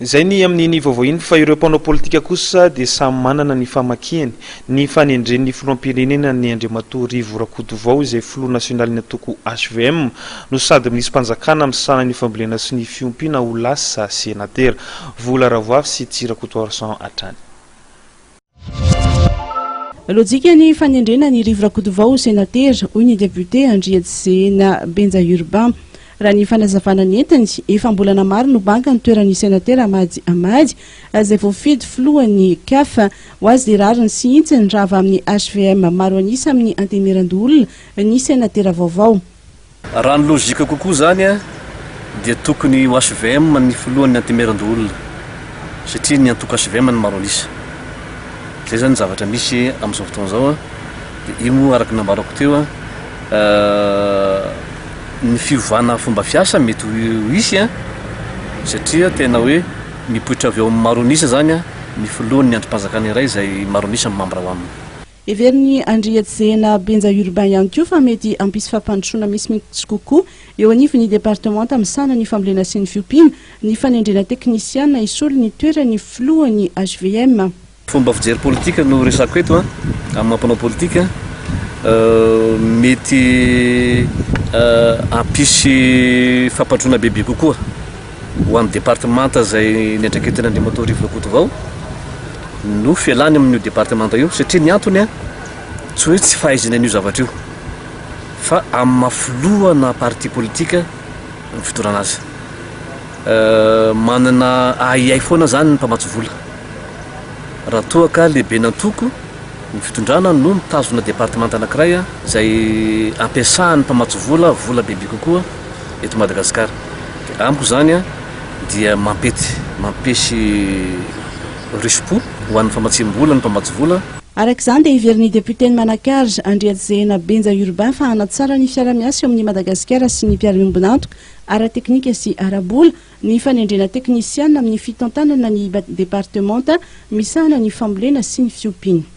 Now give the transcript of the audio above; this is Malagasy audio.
Izay ny amin'iny vaovao iny fa ireo mpanao politika kosa dia samy manana ny famakiany ny fanendren'ny filoham-pirenena ny Andriamatoa Rivo Rakotovao izay filoha nasionalin'ny antoko hvm no sady minisi-panjakana misahana ny fambolena sy ny fiompiana ho lasa senatera. Vola Ravoavy sy Tsy Rakotoarison hatrany. Lojika ny fanendrena an'i Rivo Rakotovao ho senatera, hoy ny depiote Andriatsizehena Benja Urbain. Raha ny fanazavana nentiny, efa am-bolana maro no banga ny toeran'ny senatera Ahmady Ahmady, izay voafidy filohan'ny Caf. Ho azy dia rariny sy hintsiny raha avy amin'ny hvm maro an'isa amin'ny Antenimierandoholona ny senatera vaovao. Raha ny logique kokoa izany dia tokony ho hvm ny filohan'ny Antemierandoholona satria ny antoko hvm no maro an'isa. Izay izany ny zavatra misy amin'izao fotoana izao dia io moa araka ny nambarako teo ny fiovana fomba fiasa mety ho hisy satria tena hoe mipoitra avy ao amin'ny maro an'isa izany ny filohan'ny andrim-panjakana iray izay maro an'isa ny mambra ao aminy. Heverin'i Andriatsizehena Benja Urbain ihany koa fa mety hampisy fampandrosoana misimisy kokoa eo anivon'ny departemanta misahana ny fambolena sy ny fiompiana ny fanendrena teknisiana hisolo ny toeran'ny filohan'ny hvm. Fomba fijery politika no resako eto an, amin'ny maha mpanao politika, mety hampisy fampandrosoana bebe kokoa ho an'ny departemanta izay niandraiketan'Andriamatoa Rivo Rakotovao no fialany amin'io departemanta io satria ny antony an, tsy hoe tsy fahaizany an'io zavatra io fa amin'ny maha filohana parti politika ny fitondrana azy. Manana ahiahy foana izany ny mpamatsy vola raha toa ka lehiben'antoko ny fitondrana no mitazona departemanta anankiray izay ampiasahan'ny mpamatsy vola vola bebe kokoa eto Madagasikara. Dia amiko izany dia mampety, mampisy risi-po ho an'ny famatsiam-bola ny mpamatsy vola. Araka izany dia heverin'ny depioten'i Manakara, Andriatsizehena Benja Urbain fa hanatsara ny fiara-miasa eo amin'i Madagasikara sy ny mpiara-miombon'antoka ara-teknika sy ara-bola ny fanendrena teknisiana amin'ny fitantanana ny departemanta misahana ny fambolena sy ny fiompiana.